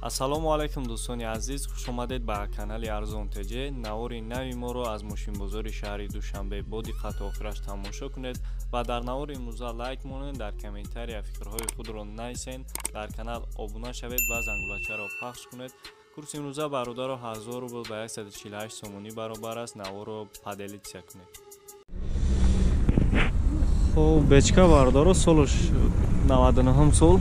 Ассалому алайкум дӯстони азиз, хуш омадед ба канали Арзон ТЖ. Навори нави моро аз мошинбозори шаҳри Душанбе бо диққату охираш тамошо кунед ва дар навори имрӯза лайк монед, дар комментария фикрҳои худро нависед, дар канал обуна шавед ва зангулачаро пахш кунед. Курси имрӯза бародаро 1000 рубл ба 148 сомонӣ баробар аст. Наворро поделитсия кунед. Хоб, бечка бародаро солш 99 сол,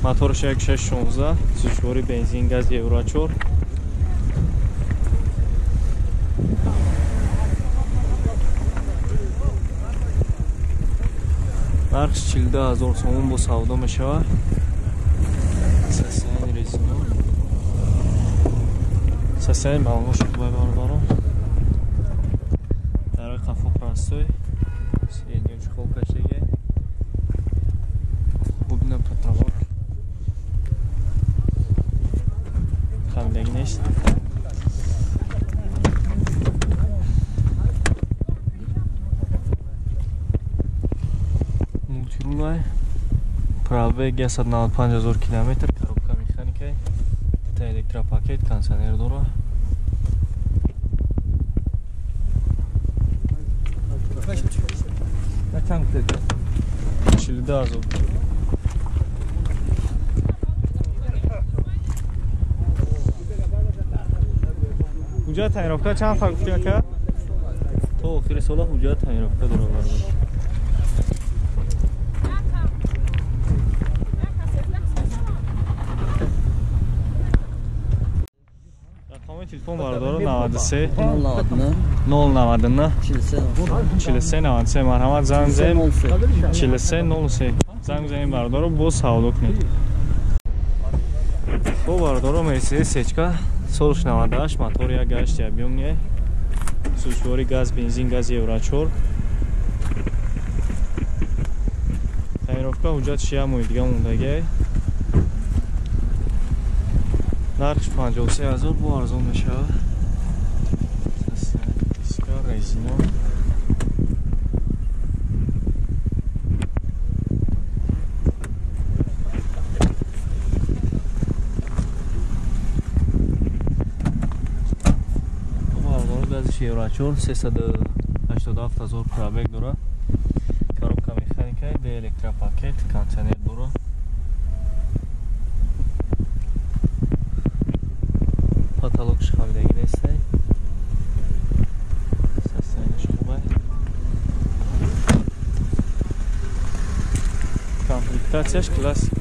моторш 1616, сӯзишворӣ бензин, газ Евро 4. Нархш 42 000 сомон бо савдо мешавад. Состояние резино, состояние балонош хубай бародаро. Дарои қафо простой, средний чехол кашидаги. Бубина потолок хамидаги нест. Мультирулай, пробег 195 000 километр, коробка механикай, та электропакет, кондиционер дора. Чилду ҳазор. Ҳуҷҷат тайёровка чанд фарқ гуфти ака? То охири сола ҳуҷҷат тайёровка дора бародар. Рақами телефон бародаро 93 099 43 93. Марҳамат, занг занем 43 03. Занг занем бародаро, боз савдо кунед. Хоб бародаро, Мерседес сечка солш 98, мотор 1.8 объёмный, сӯзишворӣ газ, бензин, газ Евро 4. Тонировка ҳуҷҷатш як моҳи дига мондагиай. Нархш 53 000 бо арзон мешавад. Диска, резино. Газиш Евро 4, 387 000 пробег дорад. Коробка механика, д электропакет, кондиционер дорад. Потолокш хамидагӣ нестай. Состоянияш хубай. Комплектатсияш классик.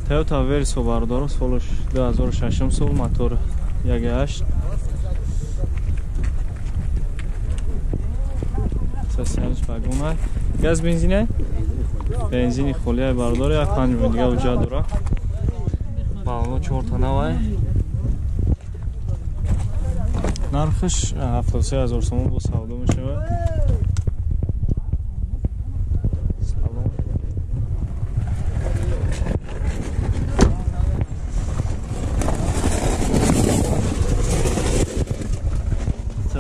Toyota Verso бародаро солш 2006 сол, мотор 1.8. Состоянияш вагон. Газ бензине? Бензини холия бародаро, як 5 моҳи дига ҳуҷҷат дора. Балоно 4 та навай. Нархш 73 000 сомон бо савдо мешавад.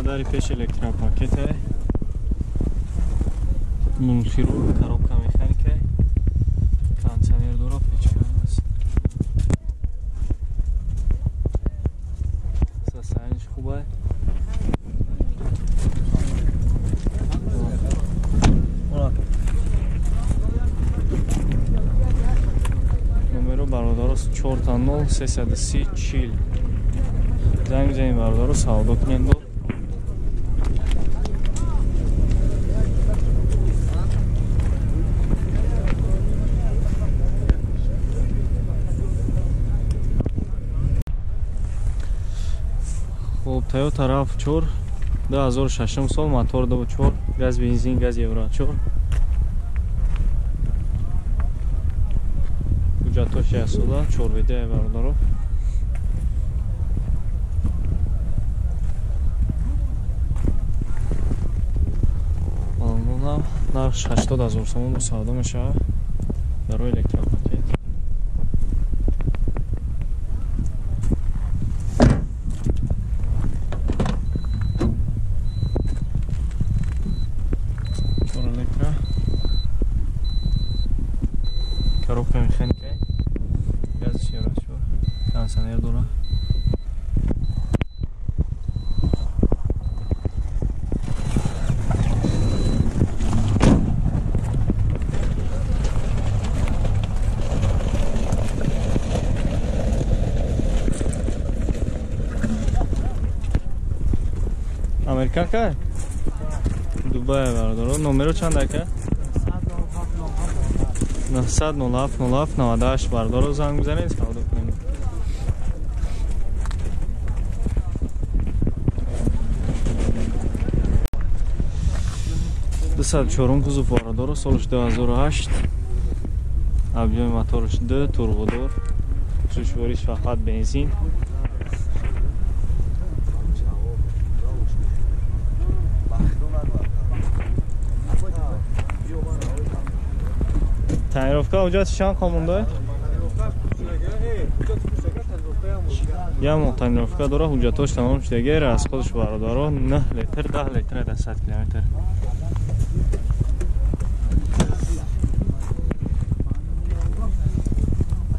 Дари пеш электропакете, мультирул, коробка механика, кондиционер дора, печка аст. Состоянияш хубай. Номеро бародаро 4 0 330 40. Занг занем бародаро, савдо кунед. Хоб, Toyota RAV4 2006 сол, мотор 2.4, газ бензин, газ Евро 4. Ҳуҷҷатҳош як сола, 4 ВД бародаро. Нархш 80 000 сомон бо савдо мешавад. Дарои электропакет. Чор электро. Коробка механика. Газ евро 4. Кондиционер дора. Америка ка? Дубай бародаро. Номеро чанд ака? 907 07 98 бародаро занг бизанед, савдо кунед. Дусад чорум кузов бародаро, солш 2008. Объёми моторш 2, турбодор. Сӯшвориш фақат бензин. Тонировка ҳуҷҷати чанд қомонда? Як моҳ тонировка дора, ҳуҷҷатош тамом шудаги, расходш бародаро 9 литр, 10 литр дар 100 километр.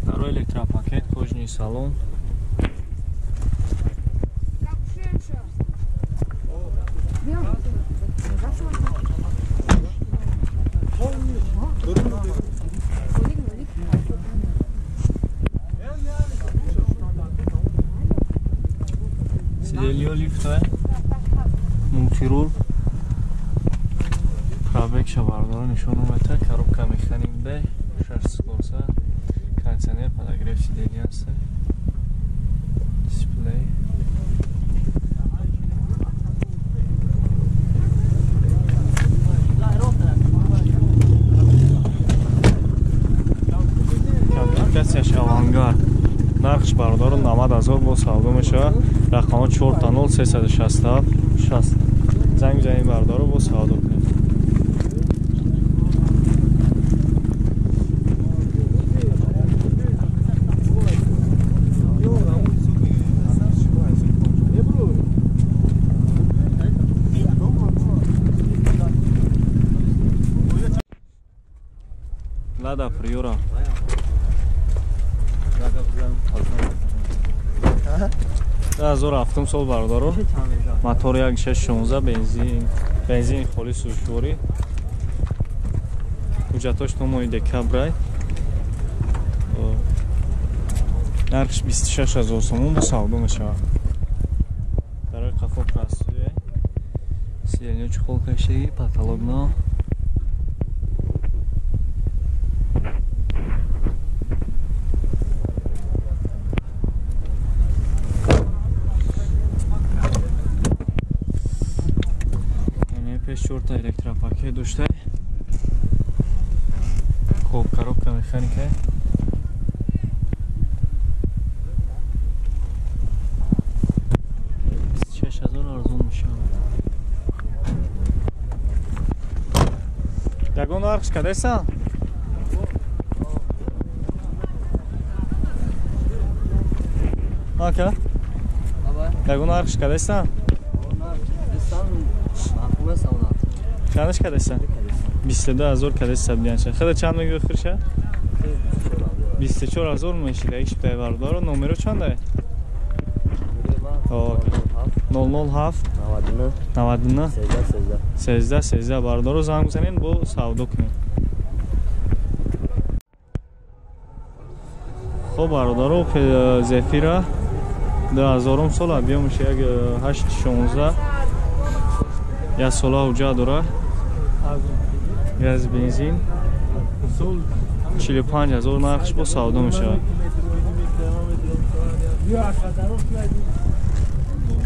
Даро электропакет, кожаный салон. Сиделио лифтое, мультирул, пробегша бардора нишон омада, коробка механик Б, 6 скорса, кондиционер, подогрев сиденья, дисплей. Комплектацияш Авангард. Нархш бародаро 90 000 бо савдо мешавад. Рақамҳо 4 0 367 60. Занг бизанед бародаро, бо савдо кунед. Лада Приора. 2007 сол бародаро, мотор 1.6 16 бензин холис сӯзишворӣ. Ҳуҷҷатош то моҳи декабр. Нархш 26 000 сомон бо савдо мешавад. Дарои қафо простое. Сиденье чехол кашидаги, потолок нав. Пеш чорта электропакет дошта. Хоб, коробка механика. Шаш ҳазор арзон мешавад. Ягон нархш кадесан? Ака? Ягон нархш кадесан? Чандаш кадеса? 22 000 кадеса биянша. Хада чанд мегӯ хирша? 24 000 мешида. Як шиптай бародаро. Номеро чанда? 007 99 13 13 бародаро занг бизанед, бо савдо кунед. Хоб бародаро, Зефира 2000 сол объёмаш 1.8 16. Як сола ҳуҷҷат дора. Газ бензин 45 000 нархш бо савдо мешавад.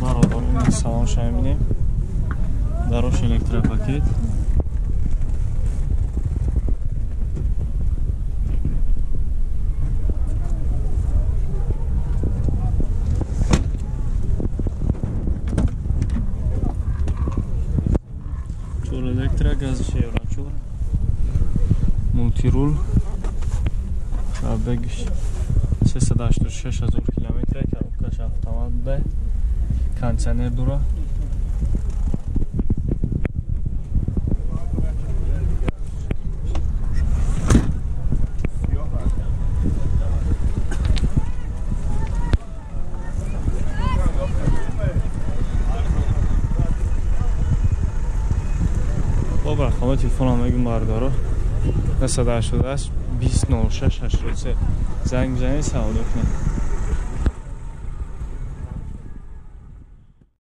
Бародарон салонша мебинем. Дарош электропакет. Электро, газ евро 4. Мултирул. Пробегиш 386 000 километр, коробкаш автомат буда. Кондиционер дора. Хоб, рақами телефонам мегум бардоро 988 20 06 83 занг бизанед, савдо кунед.